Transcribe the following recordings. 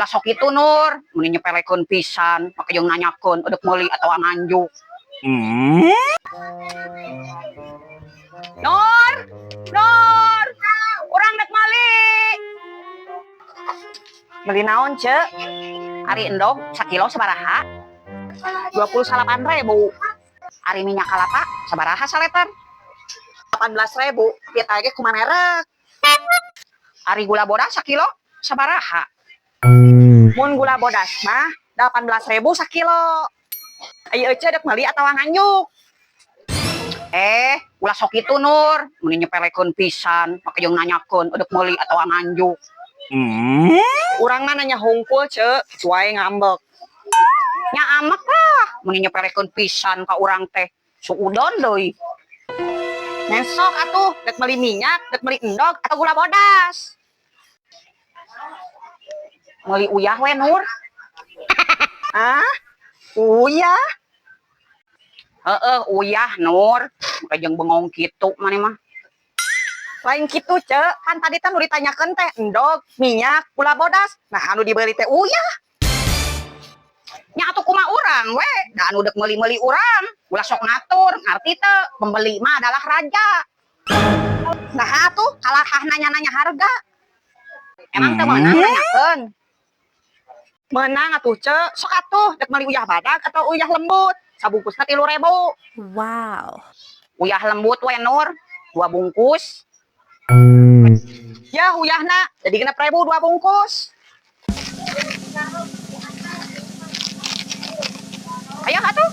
Ulah sok kitu, Nur, mun nyepelekeun pisan, make jeung nanyakeun edek meuli atawa nganjuk. Nur, Nur, urang dek meuli. Beli naon, Cek? Ari endog sakilo sabaraha? 28.000. Ari minyak kalapa sabaraha saleter? 18.000. Piet ge kumaha merek. Ari gula bodas sakilo sabaraha? Mun gula bodas mah 18.000 sakilo. Ayo, Ece, dek meuli atawa nganjuk? Eh, ulah sok kitu, Nur, mun nyepelekeun pisan, make jeung nanyakeun edek meuli atawa nganjuk. Urang mah nanya hungkul, Cek, kitu wae ngambek. Nya amek lah, mun nyepelekeun pisan ka urang teh. Suudon deui. Besok atuh, dek meuli minyak, dek meuli endog atau gula bodas? Meuli uyah we, Nur. Ah? Uyah? Heeh, uyah, Nur. Make jeung bengong kitu maneh mah. Lain kitu, Cek. Kan tadi teh nu ditanyakeun teh endog, minyak, gula bodas. Nah, anu dibeli teh uyah. Nya atuh kumaha urang we, da anu dek meuli-meuli urang. Ulah sok ngatur, ngarti teu? Pembeli mah adalah raja. Nah, atuh kalahkah nanya-nanya harga. Emang teu meunang nanyakeun? Menang atuh, Cek. Sok atuh, dek meuli uyah badag atau uyah lembut? Sabungkusna 3.000. Wow. Uyah lembut we, Nur. 2 bungkus. Ya, uyahna jadi 6.000 2 bungkus. Ayo atuh.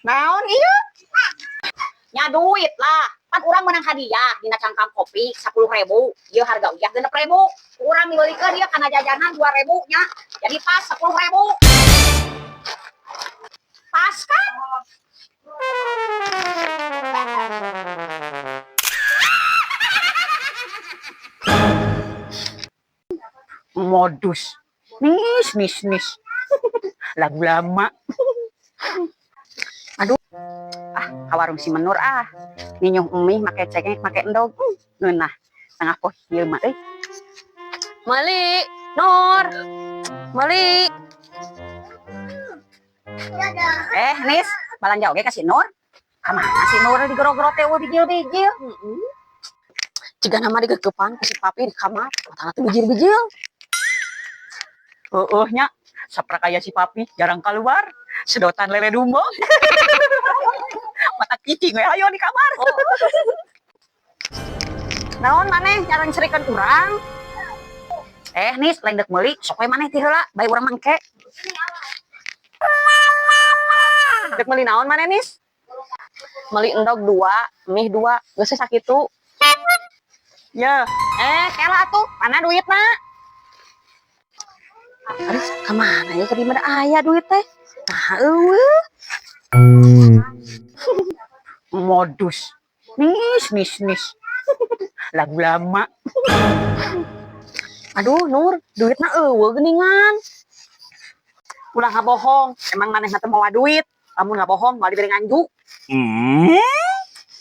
Naon ieu? Nya duit lah. Pan urang menang hadiah dina cangkang kopi 10.000. Ieu harga uyah 6.000. Urang dibelikeun ieu kana jajanan 2.000 nya. Jadi pas 10.000. Pas kan? Modus. Nis, nis, nis. Lagu lama. Aduh. Ah, ka warung si Menur ah. Ninyuh mie make cengek, make endog. Ngeunah. Tengah poh ieu mah euy. Meli, Nur. Meli. Eh, Nis, balanja oge ka si Nur. Ka mana si Nur digero-gero teh eueuh bijil-bijil? Heeh. Jiga nama digegepan ku si papi di kamar, matana teh bijil-bijil. Heeh nya, saprak aya si papi jarang keluar, sedotan lele dumbo. Mata kicing we ayo di kamar. Oh. Naon maneh jarang cerikeun urang? Eh, Nis, lain dek meuli, sok we maneh ti heula, bae urang mangke. Dek meuli naon maneh, Nis? Meuli endog 2, mie 2, geus sakitu. Ya, kela atuh, mana duitna? Aduh, ka mana ya tadi mana aya duit teh? Nah, eueuh. Modus. Nis, nis, nis. Lagu lama. Aduh, Nur, duitna eueuh geuningan. Ulah ngabohong, emang manehna teu mawa duit. Lamun ngabohong moal diberi nganjuk.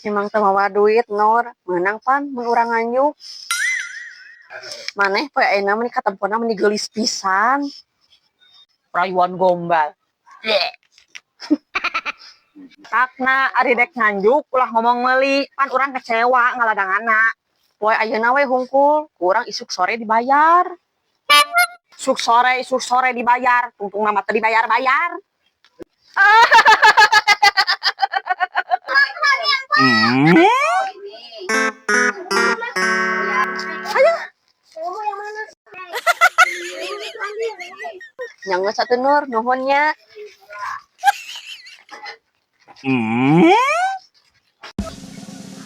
Emang teu mawa duit, Nur. Meunang pan mun urang nganjuk. Maneh poe ayeuna mah katempona meni geulis pisan. Rayuan gombal. Takna ari dek nganjuk ulah ngomong meuli, pan urang kecewa ngaladanganna. Poe ayeuna we hungkul, ku urang isuk sore dibayar. Isuk sore dibayar, tungtungna mah teu dibayar-bayar. Nya geus atuh, Nur, nuhun nya.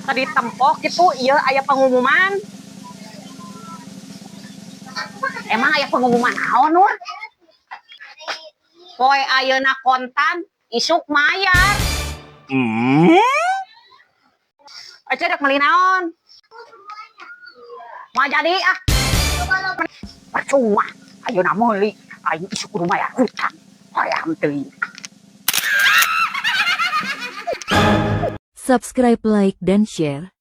Tadi tempok gitu, ieu aya pengumuman. Emang aya pengumuman naon, Nur? Poe ayeuna kontan, isuk mayar. Aja dek meuli naon? Moal jadi ah. Percuma, ayeuna meuli, aing isuk kudu mayar hutang. Hoream teuing. Subscribe, like, dan share.